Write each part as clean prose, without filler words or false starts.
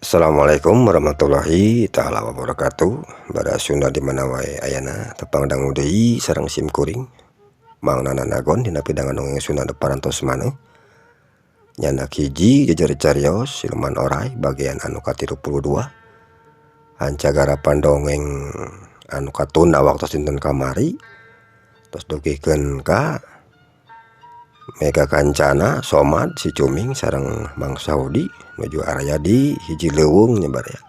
Assalamualaikum warahmatullahi taala wabarakatuh. Bara Sunda di mana wae ayana tepang dangu deui sareng sim kuring Mang Nana Nagon dina pidangan dongeng Sunda nu parantos maneh. Nyanak hiji jejer carios siluman orai bagian anu ka-32. Hancagara pandongeng anu katunda waktos dinten kamari tos dugikeun ka Mega Kancana Somad si Cuming sareng Mang Saudi nuju araya di hiji leuweung nya baraya.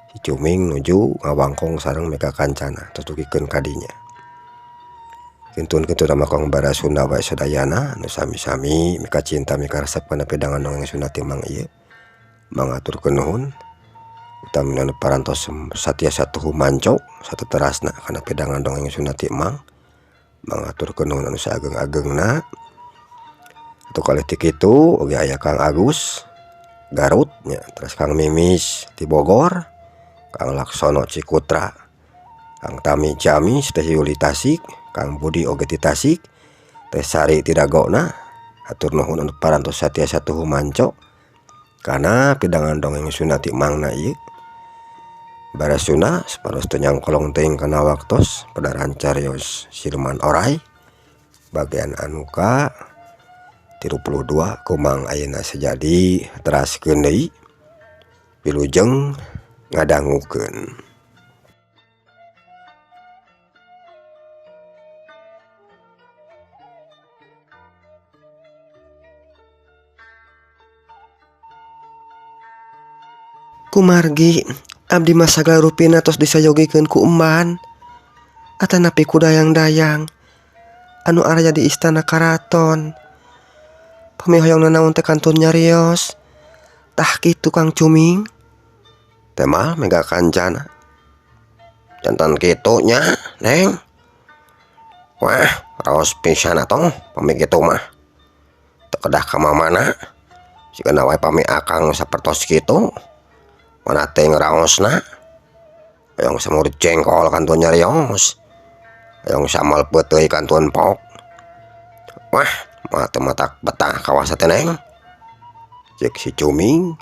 Si Cuming nuju ngawangkong sareng Mega Kancana tos dugikeun ka dinya. Kintun-kintun makong bara Sunda wae sadayana nu sami-sami mika cinta mika resep kana pidangan dongeng Sunda ti Mang ieu. Mangaturkeun nuhun utamina nu parantos satia satuhu manco satuterasna kana pidangan dongeng Sunda ti Mang. Mangaturkeun nuhun anu saageng-agengna. Atuh kalih ti kitu oge aya Kang Agus Garut nya, terus Kang Mimis ti Bogor, Kang Laksono Cikutra, Kang Tami Ciamis, Teh Yuli Tasik, Kang Budi oge ti Tasik, Teh Sari ti Dagona. Hatur nuhun anu parantos satia satuhu manco kana pidangan dongeng Sunda ti Mangna ieu. Bara Sunda saparos teu nyangkolong teuing kana waktos padaran carios siluman orai bagian anu ka 32 kumang ayeuna sejadi teraskeun deui wilujeng ngadangukeun. Kumargi abdi mah sagala rupina tos disayogikeun ku emban atanapi ku dayang-dayang anu araya di istana karaton. Pami hoyong nanaon teh kantun nyarios. Tah kitu Kang Cuming. Temal Mega Kancana. Jantan kitu nya, Neng. Wah, raos pisan atuh pami kitu mah. Teu kedah ka mamana. Sigana wae pami akang sapertos kitu. Mana teh ngeraosna. Hoyong samur jengkol kantun nyarios. Hoyong samal peuteuy kantun pok. Wah, mata matak betah kawasa teh Neng. Cek si Cuming.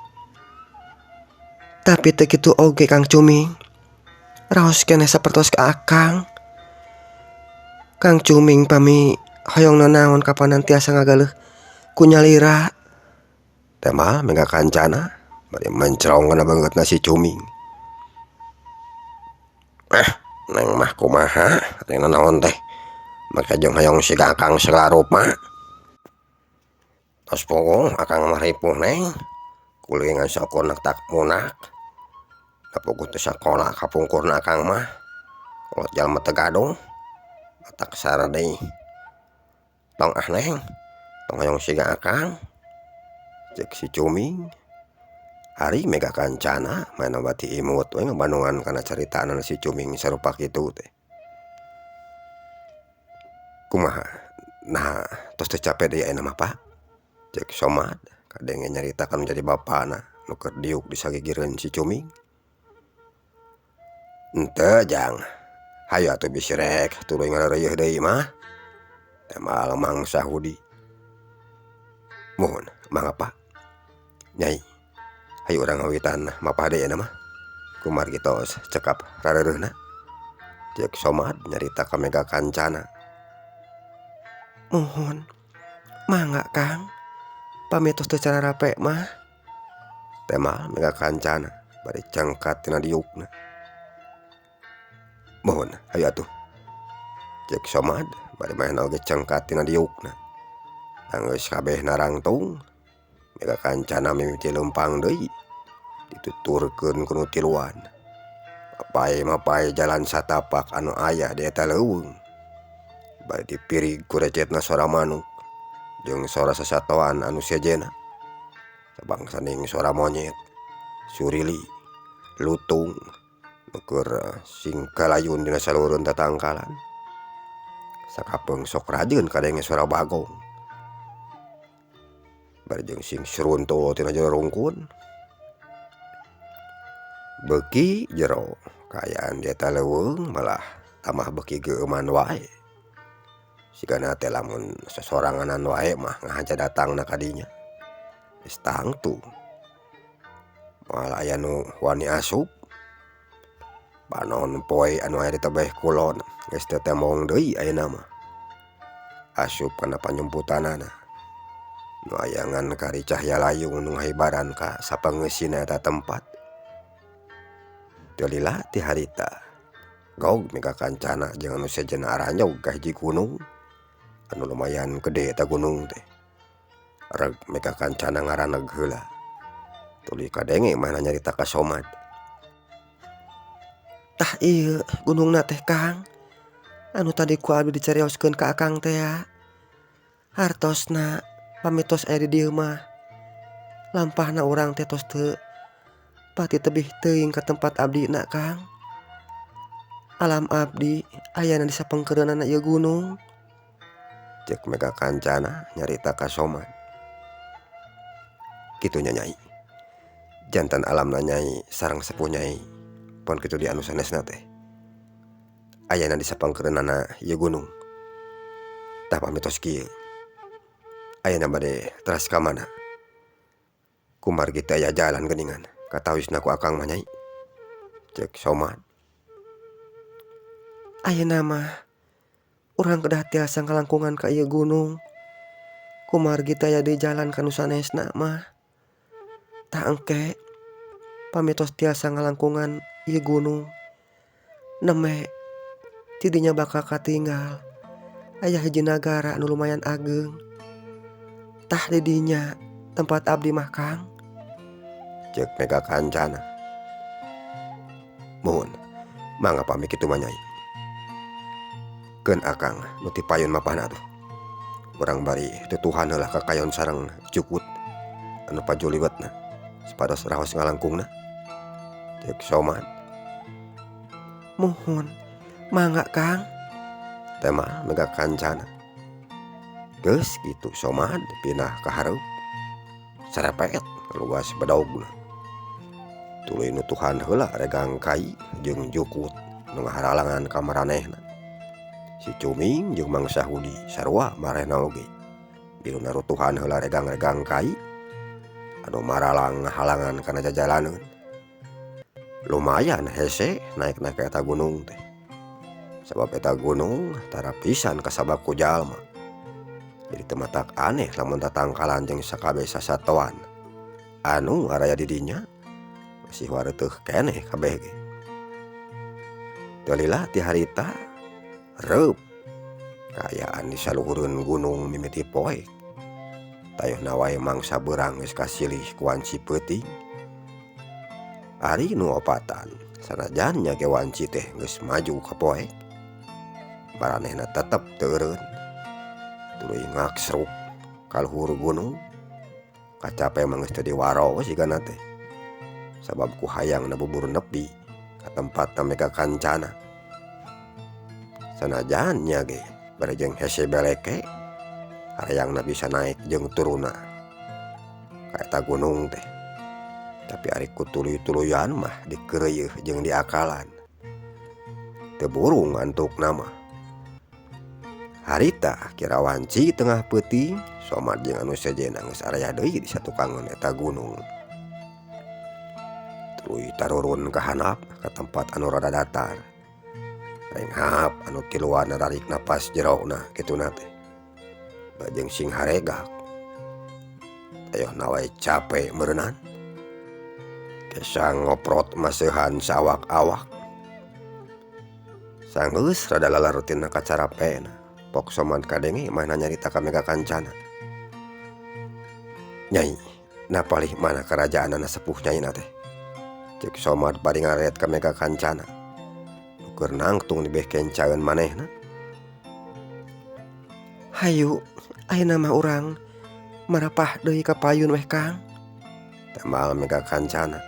Tapi teu kitu oge Kang Cuming. Raos keneh sapertos ka akang. Kang Cuming pami hoyong nanaon kapanan tiasa ngagaleuh ku nyalira. Temal Mega Kancana bari mencrong kana beungeutna si Cuming. Ah, Neng mah kumaha rek nanaon teh. Maka jeung hoyong siga akang segala rupa. Tos puguh akang mah ripuh Neng. Kulingan sakurna tak munak. Da puguh teu sakola kapungkurna akang mah. Kolot jalma teu gaduh. Matak sara deui. Tong ah Neng, tong hoyong siga akang. Cek si Cuming. Ari Mega Kancana mana bati imut we ngabandungan kana caritaanana si Cuming sarupa kitu teh. Kumaha? Nah, tos teu cape deui ayeuna mah Pak. Cek Somad kadenge nyaritakan jadi bapana nu keur diuk disagigireun si Cuming. Henteu jang. Hayu atuh bisi rek tuluy ngareureuh deui mah. Temal Mang Sahudi. Muhun, mangga Pak. Nyai, hayu urang ngawitan mapah deui ayeuna mah. Kumargi tos cekap rareureuna. Cek Somad nyarita ka Mega Kancana. Muhun, mangga Kang. Pami tos teu cararape mah. Temal Mega Kancana bari cangkat tina diukna. Muhun, hayu atuh. Cek Somad bari maen oge cangkat tina diukna. Anggeus kabeh narangtung, Mega Kancana mimiti leumpang deui. Dituturkeun ku nu tiluan. Mapai-mapai jalan satapak anu aya di eta leuweung. Bari dipirig ku recetna sora manuk jeung sora sasatoan anu sejenna. Sabangsaning sora monyet, surili, lutung, nu keur singkalayun dina salureun tatangkalan. Sakapeung sok rajeun kadenge sora bagong. Bari jeung sing seruntul tina jero rungkun. Beuki jero kaayaan di eta leuweung malah tambah beuki geueuman wae. Sigana teh lamun sasoranganan wae mah ngahaja datangna ka dinya. Geus tangtu. Moal aya nu wani asup. Panon poe anu aya di tebeh kulon geus teu tembong deui ayeuna mah. Asup kana panyumputanana nu aya ngan kari cahya layung nu ngahibaran ka sapangeusina eta tempat. Teu lila ti harita gog mika kancana jeung anu sejenna aranyog ka hiji gunung anu lumayan gede eta gunung teh. Reg mika kancana ngaraneg heula tuluy kadenge manehna nyarita ka Somad. Tah ieu gunungna teh Kang anu tadi ku abdi dicarioskeun ka akang tea. Hartosna pami tos aya di dieu mah lampahna urang teh tos teu pati tebih teuing ka tempat abdina Kang. Alam abdi ayana di sapengkeureunana ieu gunung. Cek Mega Kancana nyarita ka Somad. Kitu nya Nyai. Jantan alamna Nyai sareng sepuh Nyai pon kitu di anu sanesna teh. Ayana di sapangkeureunana ieu gunung. Tah pami tos kieu. Ayana bade teras ka mana? Kumargi teu aya jalan geuningan katawisna ku akang mah Nyai. Cek Somad. Ayeuna mah urang kedah tiasa ngalangkungan ka ieu gunung. Kumargi teu aya deui jalan ka nu sanesna mah. Tah engke pami tos tiasa ngalangkungan ieu gunung neme tidinya bakal katinggal aya hiji nagara anu lumayan ageng. Tah di dinya tempat abdi mah Kang. Cek Mega Kancana. Muhun mangga pami kitu mah Nyai. Keun akang nu ti payun mapahna atuh. Urang bari tutuhan heula ka kayon sareng jukut anu pajuliwetna supados raos ngalangkungna. Cek Somad. Muhun mangga Kang. Tema Mega Kancana. Geus kitu Somad pindah ka hareup. Sarepet luas bedogna. Tuluy nutuhan heula regang kai jeung jukut nu ngaharalangan ka maranehna. Si Cuming jeung Mang Sahudi sarua marehna oge. Biluna rutuhan heula regang-regang kai anu maralang ngahalangan kana jajalaneun. Lumayan hese naek-naek ka eta gunung teh. Sabab eta gunung tara pisan kasabak ku jalma. Jadi teu matak aneh lamun tatangkalan jeung sakabeh sasatoan anu araya di dinya masih wareuteuh keneh kabeh ge. Teu lila ti harita reup kaayaan di saluhureun gunung mimiti poek. Tayeuhna wae mangsa beurang geus kasilih ku wanci peuting. Ari nu opatan sanajan nya ge wanci teh geus maju ka poek. Maranehna tetep teu eureun. Tuluy ngaksruk ka luhur gunung. Kacape mah geus teu diwaro sigana teh. Sabab ku hayangna bubur nepi ka tempatna Mega Kancana. Sanajan nya ge bari jeung hese beleke harayangna bisa naek jeung turunna ka eta gunung teh. Tapi ari ku tuluy-tuluyan mah dikeureuyeun jeung diakalan. Teu burung antukna mah. Harita kira wanci tengah peuting Somad jeung anu sejenna geus araya deui di satukangeun eta gunung. Tuluy tarurun ka handap ka tempat anu rada datar. Renghap anu tiluan nararik napas jerona kituna teh. Bajeng sing haregak. Ayohna wae cape meureunnan. Kesa ngoprot maseuhan saawak-awak. Sanggeus rada lalarutina kacarapena. Pok Somad kadenge manehna nyarita ka Mega Kancana. Nyai, napalih mana karajaanana sepuh nyaina teh? Cek Somad bari ngaret ka Mega Kancana. Keur nangtung dibeh kencaeun manehna. Hayu, ayeuna mah urang marapah deui ka payun weh Kang. Tembal Mega Kancana.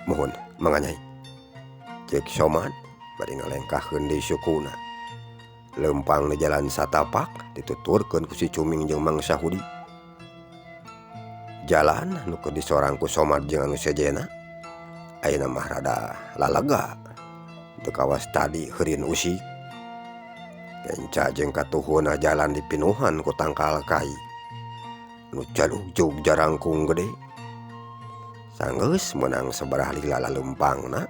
Muhun mangga Nyai. Cek Somad bari ngalengkahkeun deui sukuna. Lempang di jalan satapak dituturkeun ku si Cuming jeung Mang Sahudi. Jalan nu keur disorang ku Somad jeung anu sejenna ayeuna mah rada lalaga. Teu kawas tadi heurin usik. Kenca jeung katuhuna jalan dipinuhan ku tangkal kai. Nu calugjug jarangkung gede. Sanggeus meunang sabaraha lila laleumpangna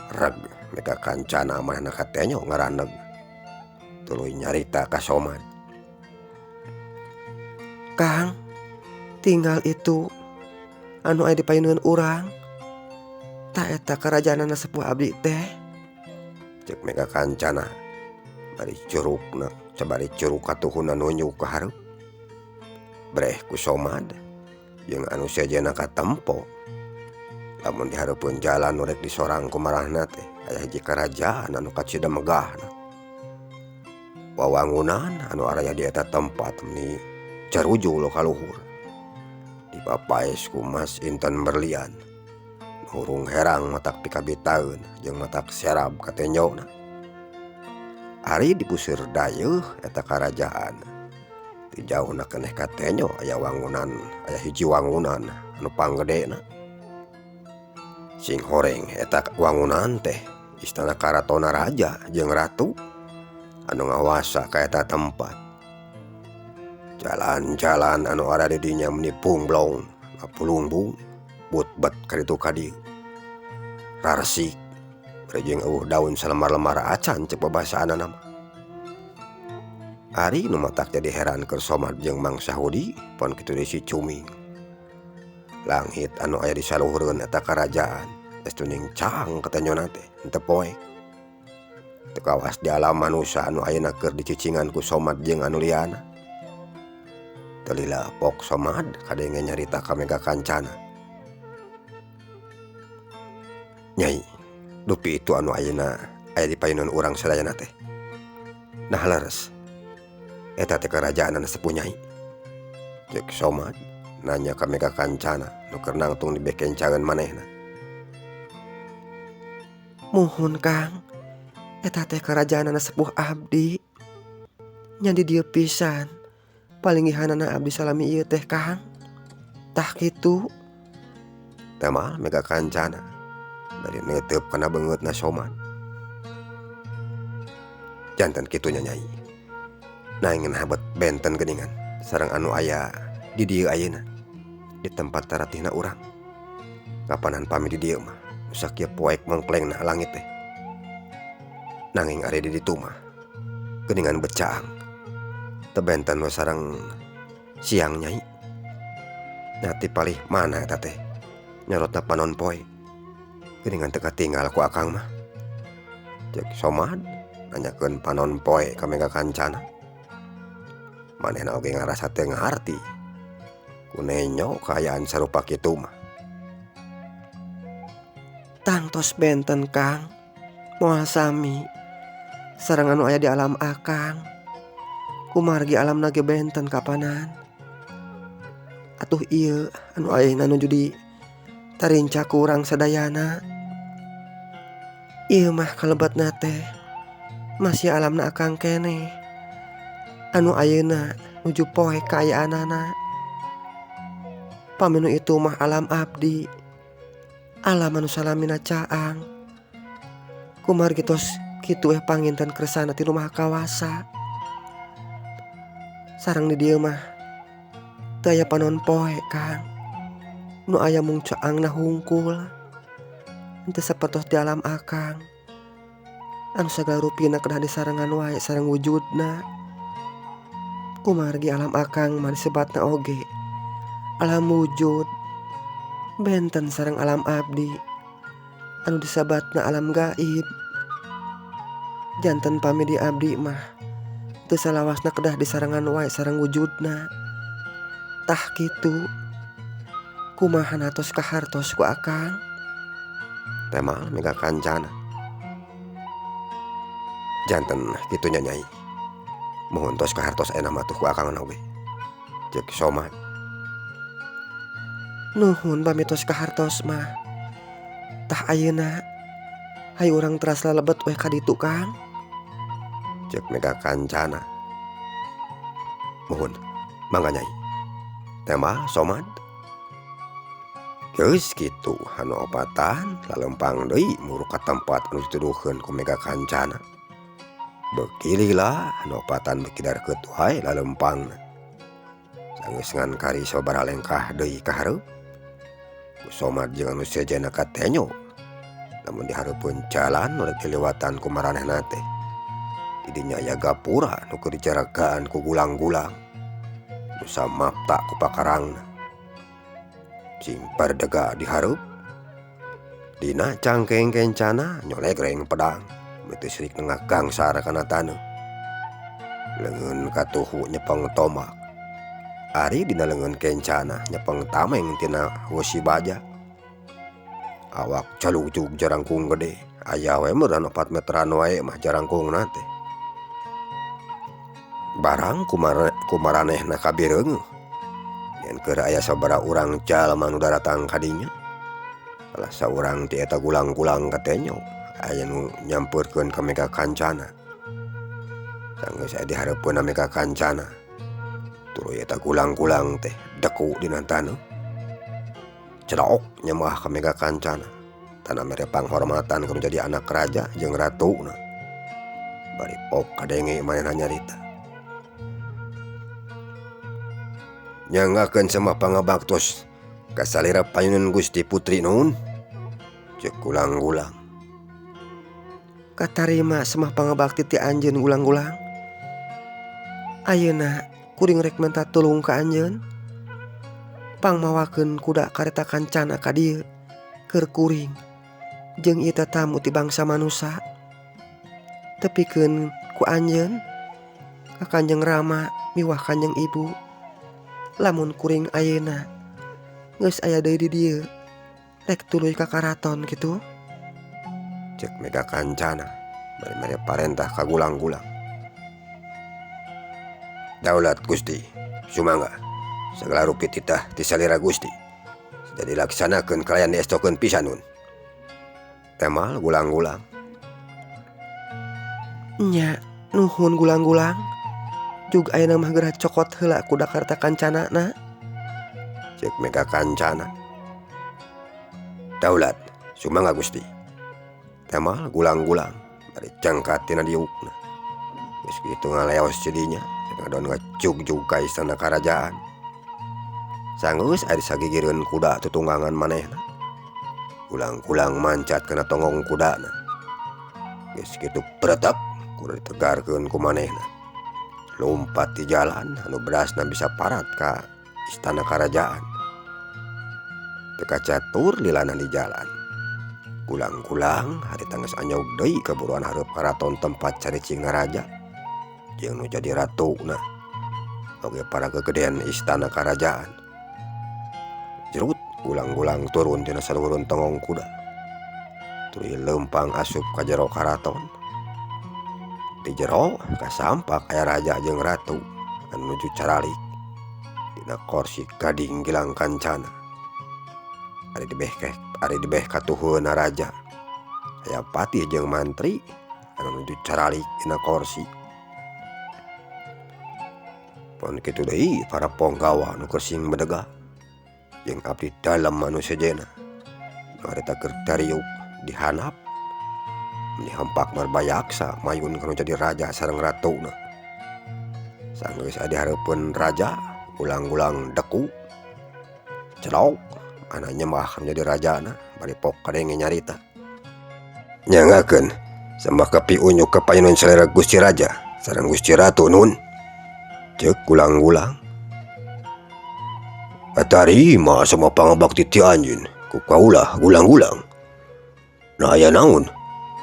reg Mega Kancana manehna katenyo ngaraneg tuluy nyarita ka Somad. Kang, tinggal itu anu aya di payuneun urang tah eta karajaanana sepuh abdi teh. Cek Mega Kancana bari curugna sabari curug katuhunna nunjuk ka hareup. Breh ku Somad jeung anu sejenna katempo. Lamun dihareupeun jalan nu rek disorang ku marahna teh aya hiji karajaan anu kacida megahna. Wawangunan anu araya di eta tempat meni carujul ka luhur. Dipapaes ku mas intan berlian. Hurung herang matak pikabitaeun jeung matak serab katenjona. Ari dipuseur dayeuh eta karajaan. Ti jauhna keneh katenyo aya wangunan, aya hiji wangunan anu panggedena. Sing horeng eta wangunan teh istana karatona raja jeung ratu anu ngawasa ka eta tempat. Jalan-jalan anu ada di dinya meni pungblong, ngapulungbung, butbet ka ditu ka dieu. Raresik bari jeung eueuh daun salemar-lemar acan cek babasaanana mah. Ari nu matak jadi heran keur Somad jeung Mang Sahudi pon kitu deui si Cuming. Langit anu aya di saluhureun eta karajaan geus tuning caang katenyona teh henteu poek. Teu kawas di alam manusa anu ayeuna keur dicicingan ku Somad jeung anu liana. Teu lila pok Somad kadenge nyarita ka Mega Kancana. Nyai, dupi itu anu ayeuna aya di payuneun urang sadayana teh. Nah leres, eta teh karajaanana sepuh nyai. Cek Somad nanya ka Mega Kancana nu keur nangtung di bekencangan manehna. Muhun Kang, eta teh karajaanana sepuh abdi. Nya di dieu pisan palinggihanana abdi salami ieu teh Kang. Tah kitu. Teh mah Mega Kancana bari neuteup kana beungeutna Somad. Janten kitu nya Nyai. Nanging habet benten geuningan sareng anu aya di dieu ayeuna di tempat taratihna urang. Kapanan pami di dieu mah nu sakieu poek mengklengna langit teh. Nanging ari di ditu mah geuningan becaang. Teu benten we sareng siang Nyai. Nati palih mana eta teh nyorotna panon poe. Geuningan teu katinggal ku akang mah. Cek Somad nanyakeun panon poe ka Mega Kancana. Manehna oge ngarasa teu ngarti ku nenyo kaayaan sarupa kitu mah. Tangtos benten Kang, moal sami sareng anu aya di alam akang. Kumargi alamna ge benten kapanan. Atuh ieu anu ayeuna nuju di tarinca ku urang sadayana. Ieu mah kalebetna teh masih alamna akang keneh. Anu ayeuna nuju poe kaayaanana. Paminu itu mah alam abdi. Alam anu salamina caang. Kumargi tos kitu panginten kersana ti nu Maha Kawasa. Sareng di dieu mah teu aya panon poe Kang. Nu aya mung caangna hungkul. Henteu sapertos di alam akang. Anu sagala rupina kedah disarengan wae sareng wujudna. Kumargi alam akang mah disebatna oge alam wujud. Benten sareng alam abdi anu disebatna alam gaib. Janten pami di abdi mah teu salawasna kedah disarengan wae sareng wujudna. Tah kitu. Kumaha natos kahartos ku akang? Teh mah Mega Kancana. Janten kitu nya Nyai. Mohon tos kahartos ayeuna mah tuh ku akang oge. Cek Somad. Nuhun pami tos kahartos mah. Tah ayeuna hayu urang teras lalebet we ka ditu Kang. Cek Mega Kancana. Mohon mangga Nyai. Teh mah Somad. Geus kitu anu opatan lalempang deui muruk ka tempat anu dituduhkeun ku Mega Kancana. Beuki lila anu opatan beuki dareukeut wae lalempangna. Sanggeus ngan kari sababaraha lengkah deui ka hareup. Ku Somad jeung anu sejenna katenyo lamun dihareupeun jalan nu rek diliwatan ku maranehna teh. Di dinya aya gapura nu keur dijaragaan ku gulang-gulang nu samapta ku pakarangna. Sing pardega dihareup dina cangkeng kencana nyolegreng pedang beuti sirik nengah gangsar kana taneuh. Leungeun katuhu nyepeng tombak ari dina leungeun kencana nyepeng tameng tina weusi baja. Awak calugjug jarangkung gede aya we meureun 4 meteran wae mah jarangkungna teh. Barang kumaranehna kabireungeuh yen keur aya sabaraha urang jalma nu daratang ka dinya. Salah saurang ti eta gulang-gulang katenyo aya nu nyampeurkeun ka Mega Kancana. Sanggeus aya dihareupeunna Mega Kancana tuluy eta gulang-gulang teh deku dina taneuh. Cedok nyembah ka Mega Kancana tanda mere panghormatan ka nu jadi anak raja jeung ratuna. Bari pok kadenge manehna nyarita. Nyanggakeun sembah pangabaktos ka salira panyuhun Gusti Putri nuhun. Ceuk gulang-gulang. Katarima sembah pangabakti ti anjeun gulang-gulang. Ayeuna kuring rek minta tulung ka anjeun. Pangmawakeun kuda kareta kancana ka dieu keur kuring jeung ieu tatamu ti bangsa manusa. Tepikeun ku anjeun ka Kanjeng Rama miwah Kanjeng Ibu. Lamun kuring ayeuna geus aya deui di dieu rek tuluy ka karaton kitu. Ceuk Mega Kancana bari mere parentah ka gulang-gulang. Daulat Gusti sumangga sagala rupi titah ti salira Gusti jadi laksanakeun kalayan diestokeun pisan nun. Temal gulang-gulang. Nya nuhun gulang-gulang. Jug ayeuna mah geura cokot heula kuda kareta kancanana. Ceuk Mega Kancana. Daulat sumangga Gusti. Temal gulang-gulang bari cengkat tina diukna. Geus kitu ngaleos jadinya ngadon ngajugjug ka istana karajaan. Sanggeus ari sagigireun kuda tutunggangan manehna. Gulang-gulang mancat kana tonggong kudana. Geus kitu pretek kuda ditegarkeun ku manehna. Lompat di jalan anu berasna bisa parat ka istana karajaan. Teu kacatur lilana di jalan. Gulang-gulang harita geus anyog deui kaburuan hareup karaton tempat caricing raja jeung nu jadi ratuna. Oge para gegedean istana karajaan. Jerut gulang-gulang turun tina saluhurun tonggong kuda. Tuluy leumpang asup ka jero karaton. Di jero kasampak aya raja jeung ratu anu nuju caralik dina korsi gading gilang kancana. Ari dibeh katuhueuna raja aya patih jeung mantri anu nuju caralik dina korsi. Pon kitu deui para ponggawa nu keur sing bedega jeung abdi dalem anu sejenna nu harita keur dariuk di handap dihampak marbayaksa mayun kana jadi raja sareng ratuna. Sanggeus aya dihareupeun raja gulang-gulang deku celok ana nyembah kana jadi rajana bari pok kadenge nyarita. Nyanggakeun sembah kapi unyuk ka panyuhun salira Gusti Raja sareng Gusti Ratu nuhun. Ceuk gulang-gulang. Katarima sembah pangabakti ti anjeun ku kaula gulang-gulang. Nah aya naon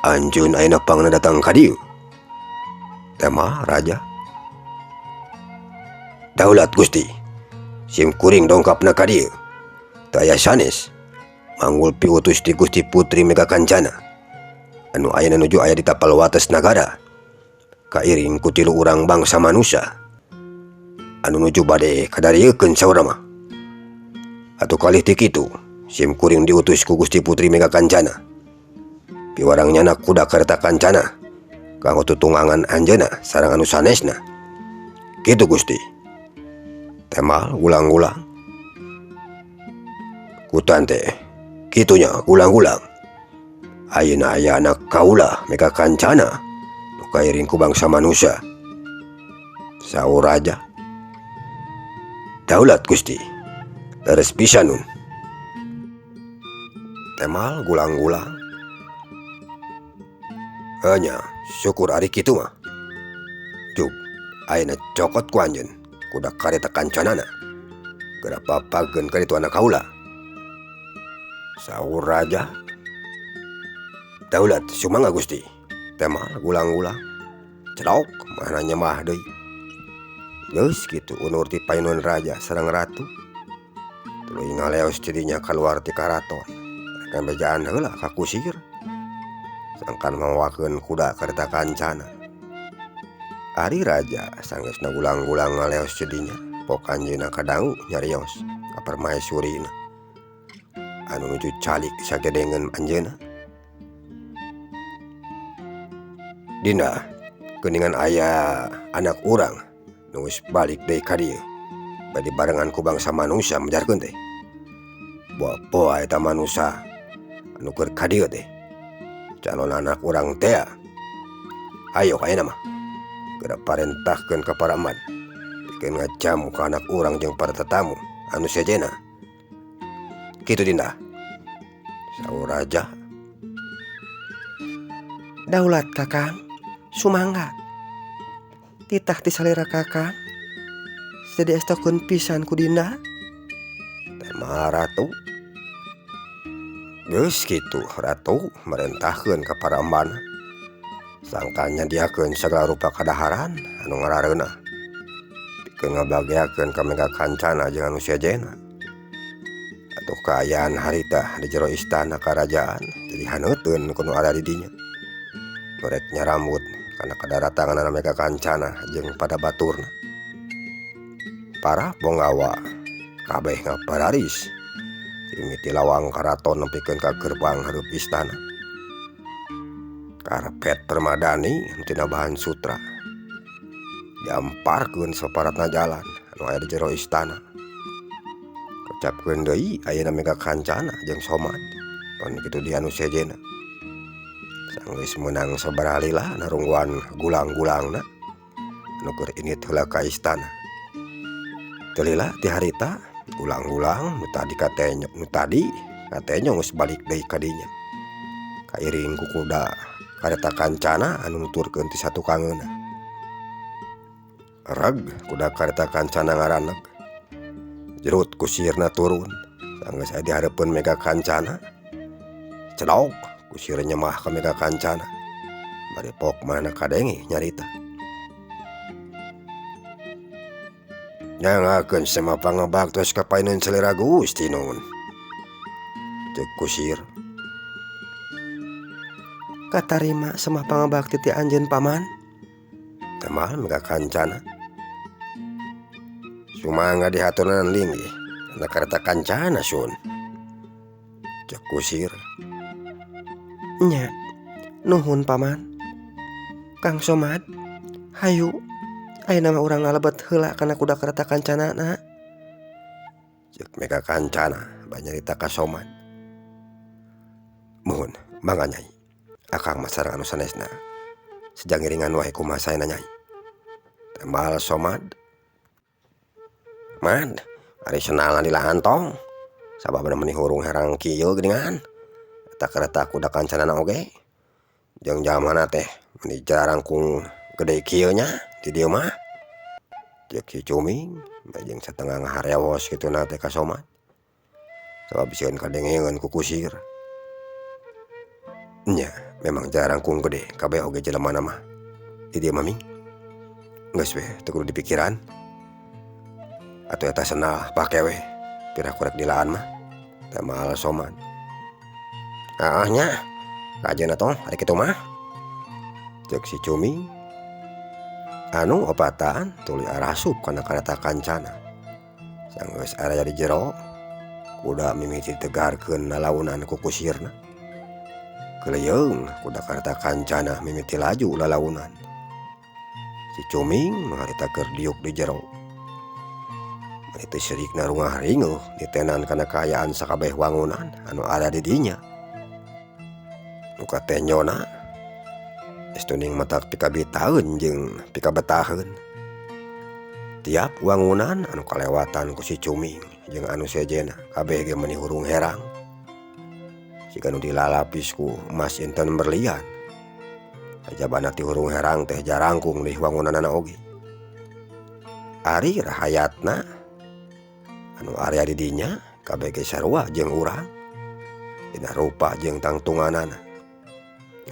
anjeun ayeuna pangna datang ka dieu? Tema raja. Daulat Gusti, sim kuring dongkapna ka dieu. Teu aya sanes manggul piutus ti Gusti Putri Mega Kancana anu ayeuna nuju aya di tapal wates nagara kairing ku tilu urang bangsa manusa anu nuju bade kadariekeun saurang mah. Atuh kalih ti kitu sim kuring diutus ku Gusti Putri Mega Kancana piwarang nyana kuda kereta kancana kanggo tutunggangan anjeunna sareng anu sanesna. Kitu Gusti. Temal gulang-gulang. Kutan teh kitunya gulang-gulang. Ayeuna aya anak kaula Mega Kancana nu kairing ku bangsa manusia. Saur raja. Daulat Gusti. Leres pisan nun. Temal gulang-gulang. Enya syukur ari kitu mah. Jug ayeuna cokot ku anjeun kuda kareta kancanana. Geura papageun ka ditu anak kaula. Saur raja. Daulat sumangga Gusti. Temal gulang-gulang. Cedok mana nyemah deui. Geus kitu unur ti painun raja sareng ratu. Tuluy ngaleos tidinya kaluar ti karaton. Rek bejaan heula ka kusir. Sangkan mawakeun kuda kareta kancana. Ari raja sanggeusna gulang-gulang ngaleos tidinya. Pok anjeunna kadangu nyarios ka permaisurina. Anu nuju calik sagedengeun anjeunna. Dinda, geuningan aya anak urang nu geus balik deui ka dieu. Bade barengan ku bangsa manusia mejarkeun teh. Boa-boa eta manusia anu keur ka dieu teh. Calon anak urang teh. Hayo ayeuna mah. Geura parentahkeun ka para eman. Pikeun ngajamu ka anak urang jeung para tetamu anu sejenna. Kitu Dinda. Saur raja. Daulat Kakang, sumangga. Titah ti salira Kakang. Jadi estokeun pisan ku Dinda. Tema ratu. Geus kitu ratu merentahkeun ka para embana. Sangka nyadiakeun sagala rupa kadaharan anu ngarareunah. Pikeun ngabageakeun ka Mega Kancana jeung anu sejenna. Atuh kaayaan harita di jero istana karajaan jadi haneuteun ku nu ada di dinya. Nu rek nyarambut kana kadaratanganana Mega Kancana jeung pada baturna. Para ponggawa kabeh ngapararis mimiti lawang karaton nepikeun ka gerbang hareup istana. Karpet permadani tina bahan sutra diamparkeun saparatna jalan anu aya di jero istana. Kecapkeun deui ayeuna Mega Kancana jeung Somad pan kitu di anu sejenna. Sanggeus meunang sabaraha lila narungguan gulang-gulangna anu keur indit heula ka istana. Teu lila ti harita gulang-gulang nu tadi katenyo nu tadi katenyo geus balik deui ka dinya. Kairing ku kuda kareta kancana anu nuturkeun ti satukangeunna. Reg kuda kareta kancana ngaraneg. Jerut kusirna turun sanggeus aya di hareupeun Mega Kancana. Cedok kusir nyemah ka Mega Kancana. Bari pok mana kadenge nyarita. Nyangakeun sema pangabaktos ka painun salira Gusti Nun. Ceuk kusir. Katarima semah pangabakti ti anjeun paman. Temal Mega Kancana. Sumangga dihaturnan linggih kana kareta kancana sun. Ceuk kusir. Nya, nuhun paman. Kang Somad, hayu ayeuna mah urang ngalebet heula kana kuda kareta kancanana. Ceuk Mega Kancana banyarita ka Somad. Muhun, mangga Nyai. Akang mah sareng anu sanesna. Sejang ngiringan wae kumaha saena Nyai. Tembal Somad. Mad, ari senalna di lahantong. Sababna meuni hurung herang kieu geuningan. Eta kareta kuda kancanana oge. Jeung jamana teh meuni jarangkung gede kieu nya di dieu mah. Ceuk si Cuming jeung satengah ngaharewos kituna teh ka Somad. Sabab sieun kadengeun ku kusir. Nya, memang jarangkung gede kabeh oge jelemana mah. Di dieu mah ming. Geus we teu kudu dipikiran. Atuh eta sendal pake we piraku rek dilaan mah. Temal Somad. Aah nya, kajeun atuh ari kitu mah. Ceuk si Cuming. Anu opatan tuluy arasup kana kareta kancana. Sanggeus aya di jero, kuda mimiti ditegarkeun lalaunan ku kusirna. Keleyeung kuda kareta kancana mimiti laju lalaunan. Si Cuming nu harita keur diuk di jero. Mani teu sirikna rungah ringeuh ditenan kana kaayaan sakabeh wangunan anu ada di dinya. Nu katenyona geus tuning matak pikabitaeun jeung pikabetaheun. Tiap wangunan anu kalewatan ku si Cuming jeung anu sejenna kabeh ge meuni hurung herang. Siga nu dilalapis ku emas inten berlian. Sajabana ti hurung herang teh jarangkung deui wangunanana oge. Ari rahayatna anu area di dinya kabeh ge sarua jeung urang dina rupa jeung tangtunganana.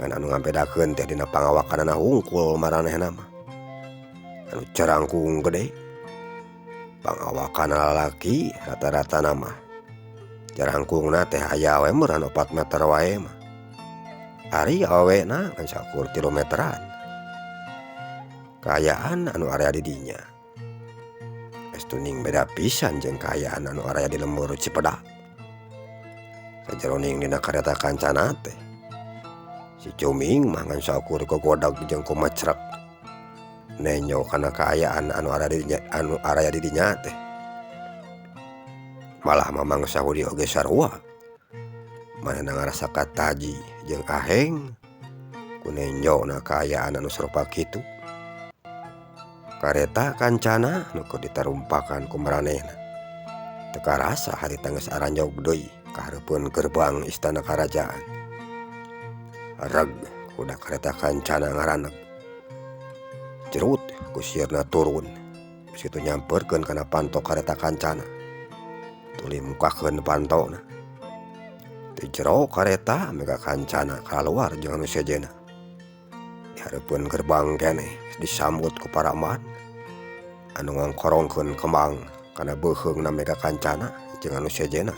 Ngan anu ngabedakeun teh dina pangawakanana hungkul maranehna mah. Anu carangkung gede pangawakan lalaki rata-rata mah jarangkungna teh aya we meureun 4 meter wae mah. Ari awewena ngan saukur 3 meteran. Kaayaan anu area di dinya estuning beda pisan jeung kaayaan anu area di lembur Cipedak. Sajeroning dina kareta kancana teh si Cuming mah ngan saukur gogodag jeung kumacrek nenjo kana kaayaan anu area di dinya, anu area di dinya teh. Malah Mamang Sahudi oge sarua manehna ngarasa kataji jeung aheng ku nenjona kaayaan anu sarupa kitu. Kareta kancana nu keur ditarumpakan ku maranehna teu karasa harita geus aranjog deui ka hareupeun gerbang istana karajaan. Reg kuda kareta kancana ngaraneg. Cerut ku sieurna turun geus kitu nyamperkeun kana panto kareta kancana. Tuluy mukakeun pantona. Di jero kareta Mega Kancana kaluar jeung anu sejenna. Di hareupeun gerbang keneh disambut ku para eman anu ngongkorongkeun kembang kana beuheungna Mega Kancana jeung anu sejenna.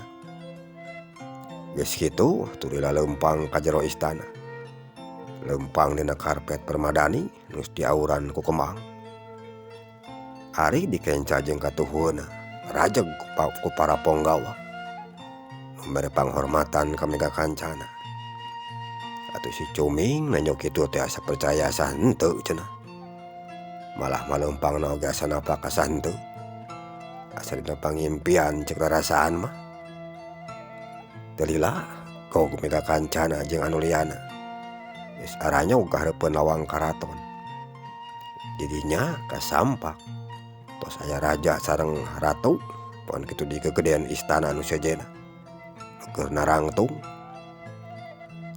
Geus kitu tuluy laleumpang ka jero istana. Leumpang dina karpet permadani geus diauran ku kembang. Ari dikenca jeung katuhueuna rajeg ku para ponggawa nu mere panghormatan ka Mega Kancana. Atuh si Cuming nenjo kitu teh asa percaya asa henteu cenah. Malah maleumpangna oge asa napak asa henteu. Asa dina pangimpian ceuk rarasaan mah. Teu lila gog Mega Kancana jeung anu liana. Geus aranyog ka hareupeun lawang karaton. Di dinya kasampak tos aya raja sareng ratu pon kitu di kegedean istana anu sejenna. Keur narangtung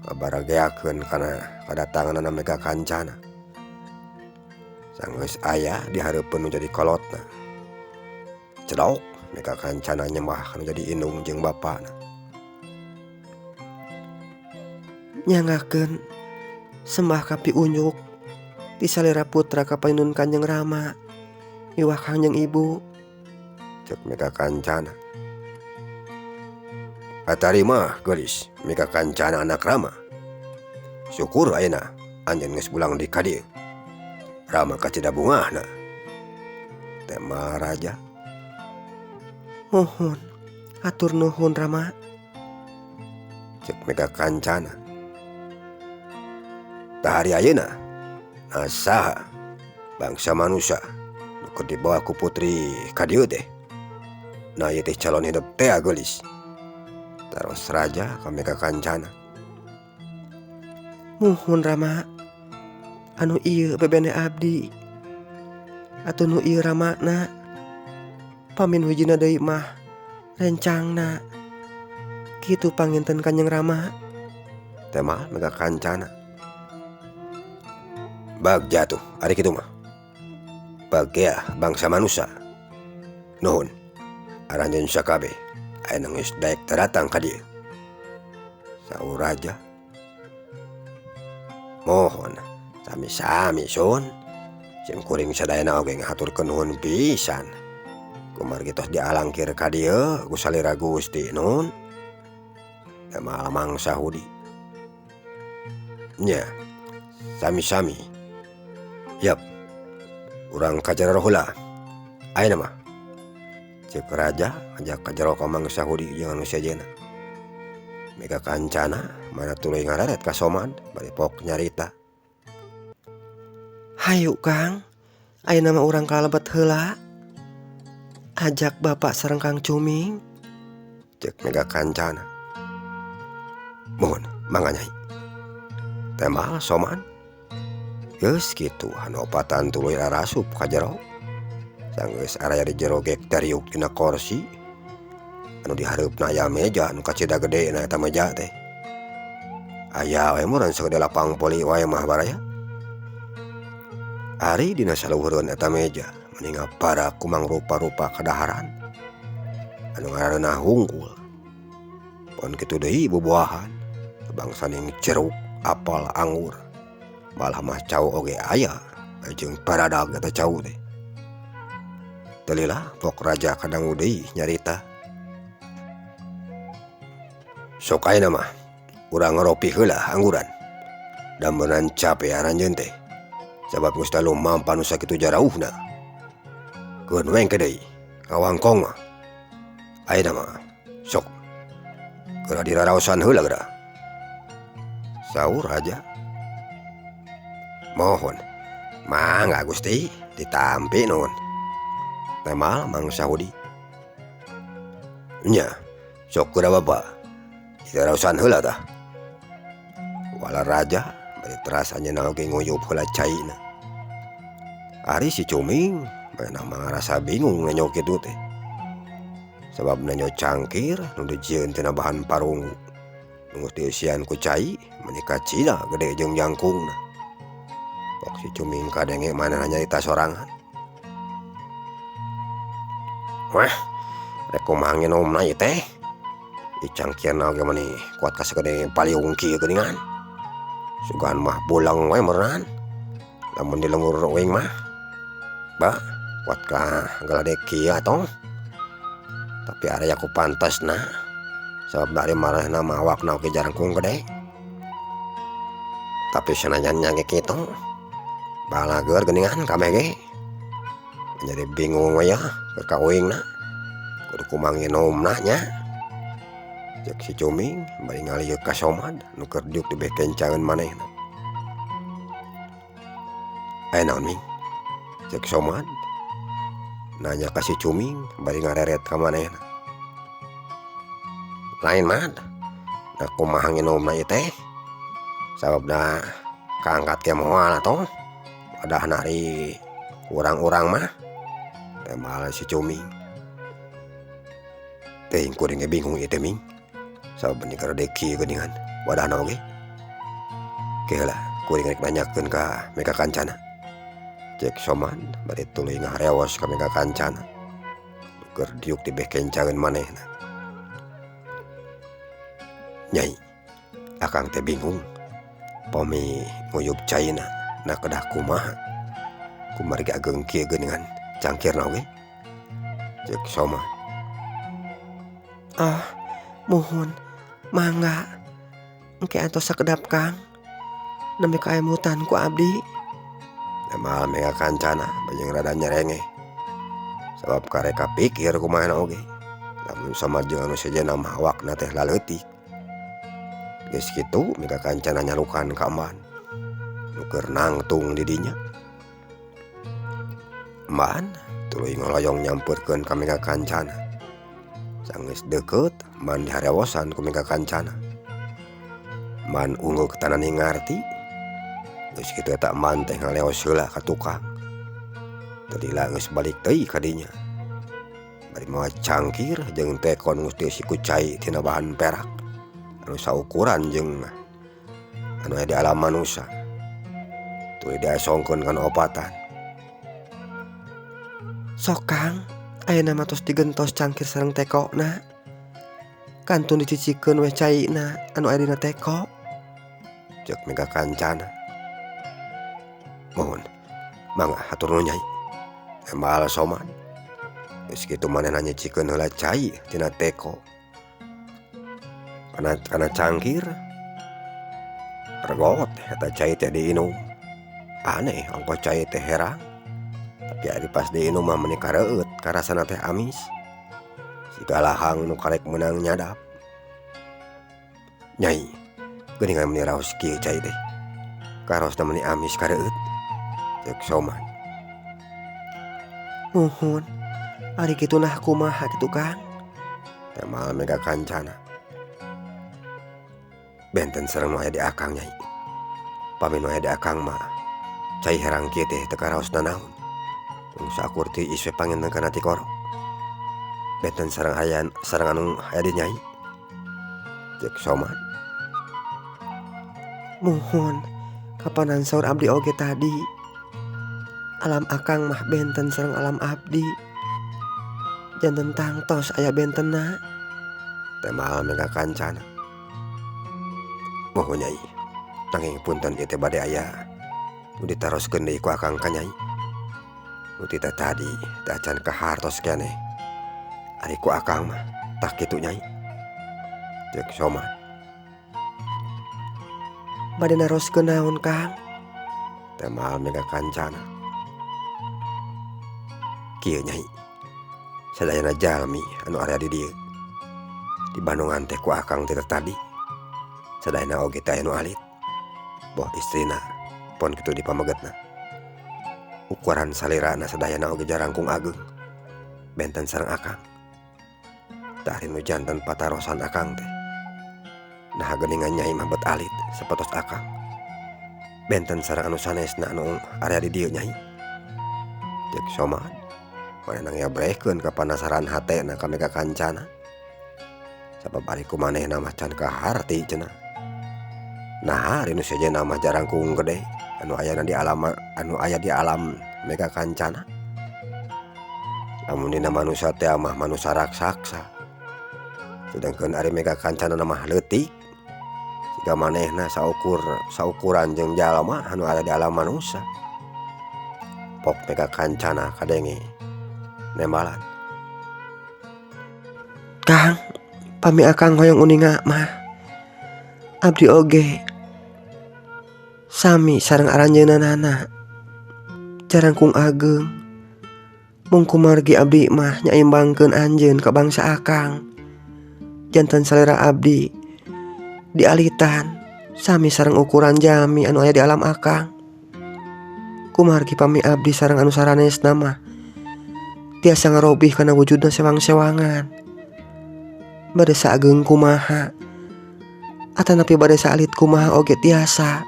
ngabarageakeun kana kadatanganna Mega Kancana. Sanggeus aya di hareupeun nu jadi kolotna. Cedok Mega Kancana nyembah kana jadi indung jeung bapana. Nyanggakeun sembah ka piunjuk ti salira putra ka panyuhun Kanjeng Rama miwah Kangjeng Ibu. Cek Mega Kancana. Katarima geulis Mega Kancana anak Rama. Syukur ayeuna anjeun geus pulang di ka dieu. Rama kacida bungahna. Tema raja. Mohon atur nuhun Rama. Cek Mega Kancana. Tah ari ayeuna nasaha bangsa manusia nu keur dibawa ku putri ka dieu teh. Nah ieu teh calon hidup teh geulis. Taros raja ka Mega Kancana. Muhun Rama, anu ieu bebene abdi. Atuh nu ieu ramana. Pamin hujina deui mah rencangna. Kitu panginten Kanjeng Rama. Tema Mega Kancana. Bagja tuh ari kitu mah. Bagea bangsa manusia. Nuhun. Aranjeun sakabeh ayeuna geus daek daratang ka dieu. Saur raja. Mohon sami-sami sun. Sim kuring sadayana oge ngahaturkeun nuhun pisan. Kumargi tos dialangkir ka dieu ku salira Gusti nun. Tema Mangsa Hudi. Nya sami-sami. Yap. Urang ka jero heula. Ayeuna mah. Ceuk raja ngajak ka jero ka Mangsa Hudi jeung anu sejenna. Mega Kancana mana tuluy ngareret ka Somad bari pok nyarita. Hayu Kang, ayeuna mah urang kalebet heula. Ajak bapak sareng Kang Cuming. Ceuk Mega Kancana. Mohon mangga Nyai. Tema Somad. Geus kitu anu opatan tuluy arasup ka jero. Sanggeus araya di jero gek dariuk dina korsi. Anu dihareupna aya meja anu kacida gede na eta meja teh. Aya we meureun sagede lapang voli wae mah baraya. Ari dina saluhureun eta meja meni ngapara ku mangrupa-rupa kadaharan anu ngaranna hungkul. Pon kitu deui bubuahan bangsaning jeruk, apel, anggur, malah mah cau oge aya jeung paradag eta cau teh. Teu lila pok raja kadangu deui nyarita. Sok ayeuna mah urang ngaropi heula angguran. Da meunang cape aranjeun teh. Sabab geus dalu mampan nu sakitu jarauhna. Keun we engke deui ngawangkong mah. Ayeuna mah sok geura diraraosan heula geura. Saur raja. Mohon mangga Gusti ditampi nuhun. Temal Mang Sahudi. Nya sok geura bapa diraraosan heula tah. Wala raja bari teras anjeunna oge nguyup heula caina. Ari si Cuming manehna mah ngarasa bingung nenjo kitu teh. Sabab nenjo cangkir nu dijieun tina bahan parunggu. Nu geus dieusian ku cai meni kacida gede jeung jangkungna. Pok si Cuming kadenge manehna nyarita sorangan. Wah, rek kumaha nginumna ieu teh? Ieu cangkirna oge meni kuat ka sagede paliung kieu geuningan. Sugan mah bulang we meureunnan. Lamun di lembur uing mah ba kuat ka galadek kieu atuh. Tapi area ku pantasna sabab dari marehna mah awakna oge jarangkung gede. Tapi sanajan nya ge kitu balageur geuningan kabeh ge. Jadi bingung we ya keur ka uingna. Kudu kumaha nginumna nya. Cek si Cuming bari ngalieuk ka Somad nu keur diuk di beh kencangeun manehna. Aya naon Ming? Cek Somad nanya ka si Cuming bari ngareret ka manehna. Lain Mad, da kumaha nginumna ieu teh? Sababna kaangkat ge moal atuh. Wadahna ari urang-urang mah. Tembal si Cuming. Teuing kuring ge bingung ieu teh Ming. Sabab meni garede kieu geuningan wadahna oge. Ke heula kuring rek nanyakeun ka Mega Kancana. Cek Somad bari tuluy ngaharewos ka Mega Kancana. Keur diuk di beh kencangeun manehna. Nyai, akang teh bingung. Pami nguyup caina na kedah kumaha. Kumargi ageng kieu geuningan cangkirna oge. Cek Somad. Ah, muhun mangga engke antos sakedap Kang. Nembe kaemutan ku abdi. Tembal Mega Kancana bajeng rada nyerengeh. Sabab kareka pikir kumaha oge. Lamun Somad jeung anu sejenna mah awakna teh laleutik. Geus kitu Mega Kancana nyalukan ka Eman nu keur nangtung di dinya. Eman tuluy ngoloyong nyamperkeun ka Mega Kancana. Sanggeus deukeut Eman diharewosan ku Mega Kancana. Eman ungeuk tanani ngarti. Geus kitu eta Eman teh ngaleos heula ka tukang. Teu lila geus balik deui ka dinya. Bari mawa cangkir jeung teko nu geus dieusi ku cai tina bahan perak anu saukuran jeung anu aya di alam manusa. Tuluy diasongkeun kana opatan. Sok Kang, ayeuna mah tos digentos cangkir sareng tekona. Kantun dicicikeun we caina anu aya dina teko. Cek Mega Kancana. Mohon, mangga hatur nuhun Nyai. Tembal Somad. Geus kitu manehna nyicikeun heula cai tina teko. Kana cangkir. Regot eta cai teh diinum. Aneh ongkoh cai teh herang. Tapi ari pas diinum mah meni kareueut karasana teh amis. Siga lahang nu karek meunang nyadap. Nyai, geuningan meni raos kieu cai teh. Karosna meni amis kareueut. Cek Somad. Muhun, ari kitu nah kumaha kitu Kang? Tembal Mega Kancana. Benten sareng nu aya di akang Nyai. Pami nu aya di akang mah cai herang kieu teh teu karaos nanaon. Tong sakur tiis we panginten kana tikoro. Benten sareng aya sareng anu aya di Nyai. Cek Somad. Muhun kapanan saur abdi oge tadi alam akang mah benten sareng alam abdi janten tangtos aya bentena. Tembal Mega Kancana. Muhun Nyai, nanging punten ieu teh bade aya nu ditaroskeun deui ku akang ka Nyai. Nu ti tadi teh acan kahartos keneh. Ari ku akang mah tah kitu Nyai. Ceuk Somad. Bade naroskeun naon Kang? Tembal Mega Kancana. Kieu Nyai, sadayana jalmi anu aya di dieu di Bandungan teh ku akang teh tadi sadayana oge teh aya nu alit boh istrina pon kitu di pamegetna. Ukuran salirana sadayana oge jarangkung ageung benten sareng akang. Tah ari nu janten patarosan akang teh nah geuningan Nyai mah bet alit sapertos akang benten sareng anu sanesna anu area di dieu Nyai. Ceuk Somad manehna ngabrekeun kapanasaran hatena ka Mega Kancana. Sabab ari ku manehna mah can kaharti cenah. Nah ari nu sejenna mah jarangkung gede anu ayana di alam anu aya di alam Mega Kancana. Lamun dina manusia teh mah manusia raksasa. Sedangkeun ari Mega Kancana mah leutik. Siga manehna saukuran jeung jalma anu aya di alam manusia. Pok Mega Kancana kadenge nembalan. Kang, pami akang hoyong uninga mah abdi oge sami sareng aranjeunana jarangkung ageung. Mung kumargi abdi mah nyaimbangkeun anjeun ka bangsa akang. Janten salera abdi dialitan sami sareng ukuran jami anu aya di alam akang. Kumargi pami abdi sareng anu saranesna mah tiasa ngarobih kana wujudna sewang-sewangan. Bade saageng kumaha atanapi bade saalit kumaha oge tiasa.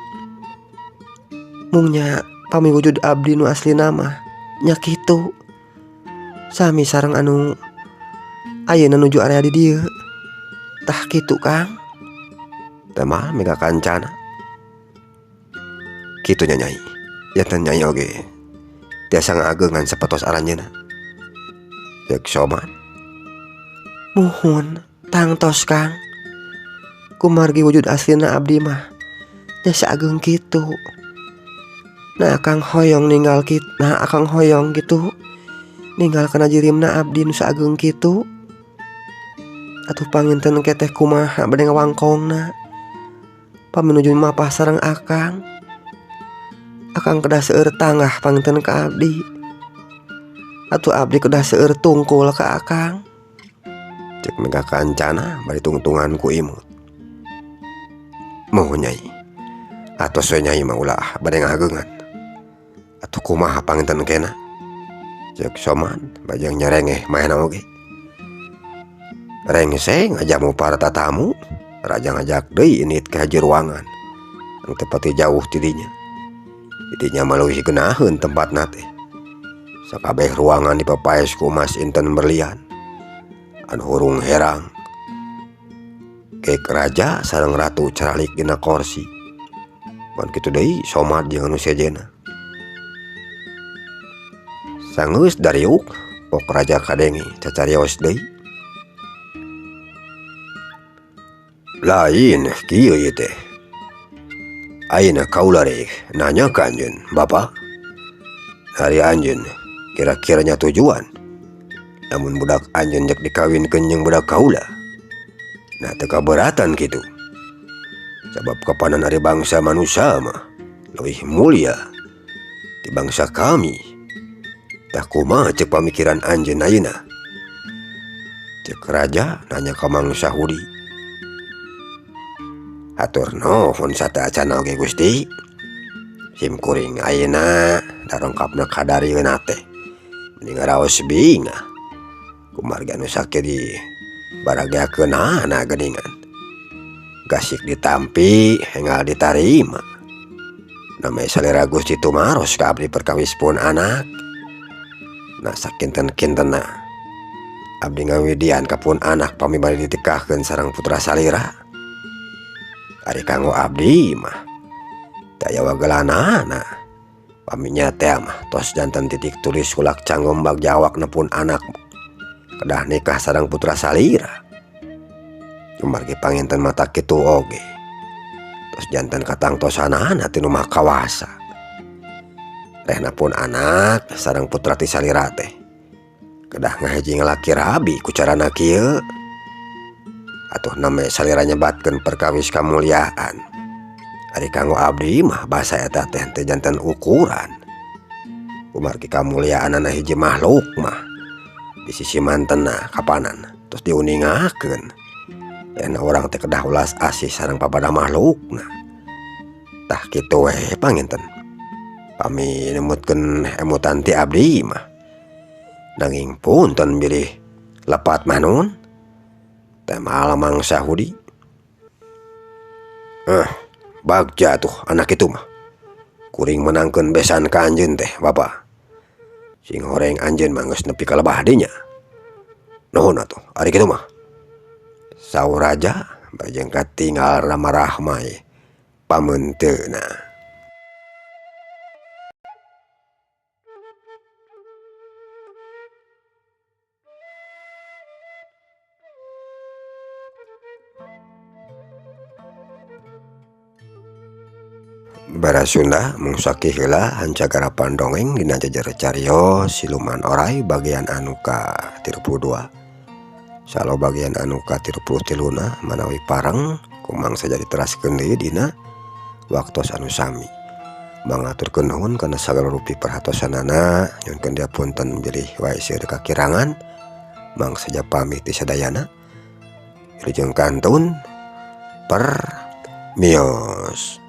Mungnya pami wujud abdi nu aslina mah nya kitu sami sareng anu ayeuna nuju area di dieu. Tah kitu Kang. Teh mah Mega Kancana. Kitu nya Nyai. Janten Nyai oge tiasa ngaageungan sapertos aranjeunna. Ceuk Somad. Muhun tangtos Kang. Kumargi wujud aslina abdi mah nya saageng kitu. Nah akang hoyong ninggal kit, nah akang hoyong gitu ninggal kana jirimna abdi nu saageng kitu. Atuh panginten keteh kumaha bade ngawangkongna. Paminuju mapah sareng akang. Akang kedah seueur tanggah panginten ka abdi. Atuh abdi kedah seueur tungkul ka akang. Ceuk Mega Kancana bari tungtungan ku imut. Muhun Nyai. Atos we Nyai mah ulah bade ngahageungan. Atuh kumaha panginten kena? Ceuk Somad bajang nyerengeh maena oge. Rengse ngajamu para tatamu, raja ngajak deui indit ka hiji ruangan. Anu teu pati jauh ti dinya. Di dinya mah leuwih geunaheun tempatna teh. Sakabeh ruangan dipapaes ku emas inten berlian. Anu hurung herang. Kek raja sareng ratu caralik dina korsi. Mun kitu deui Somad jeung anu sejenna. Sanggeus dariuk pok raja kadenge cacarios deui. Lain kieu ieu teh. Ayeuna kaula rek nanya ka anjeun, Bapak. Ari anjeun kira-kiranya tujuan. Lamun budak anjeun rek dikawinkeun jeung budak kaula. Nah teu kaberatan kitu. Sabab kapanan ari bangsa manusia mah leuwih mulia ti bangsa kami. Tah kumaha ceuk pamikiran anjeun ayeuna? Ceuk raja nanya ka Mang Sahudi. Hatur nuhun sateuacan oge Gusti. Sim kuring ayeuna darongkapna kadarieuna teh. Mending ngaraos bingah. Kumargi anu sakieu di barageakeunana geuningan. Gasik ditampi enggal ditarima. Namanya salira Gusti tumaros ka abdi perkawis pun anak. Nah sakinten-kintena abdi ngawidian ka pun anak pami bade ditikahkeun sareng putra salira. Ari kanggo abdi mah Teu aya wagelanana. Pami nya teh mah tos janten titik tulis kulak canggom bagja awakna pun anak kedah nikah sareng putra salira. Kumargi panginten mata kitu oge. Tos janten katangtosanana ti nu Maha Kawasa. Rehna pun anak sareng putra ti salira teh kedah ngahiji ngalaki rabi ku carana kieu. Atuh name salira nyebatkeun perkawis kamuliaan. Ari kanggo abdi mah basa eta teh teu janten ukuran. Kumargi kamuliaanana hiji makhluk mah di sisi mantenna kapanan tos diuningakeun. Rehna urang teh kedah ulas asih sareng papada makhlukna. Tah kitu we panginten. Pami numutkeun emutan ti abdi mah. Nanging punten bilih lepat mah nun. Teh malamang Sahudi. Bagja tuh anak itu mah. Kuring menangkeun besan ka anjeun teh, Bapa. Sing horeng anjeun mah geus nepi ka lebah dinya. Nuhun atuh, ari kitu mah. Saur raja bajeng katingal rama-rahmai pameunteuna. Bara Sunda mungsaki heula hancagara pandongeng dina jejer cariyos siluman oray bagian anu ka-32. Salo bagian anu ka-33na manawi pareng kumangsa jadi teraskeun deui dina waktos anu sami. Mangaturkeun nuhun kana sagala rupi perhatosanana, nyuhunkeun diapunten bilih wae seueur kakirangan. Mangsa pamit ti sadayana. Wilujeng kantun permios.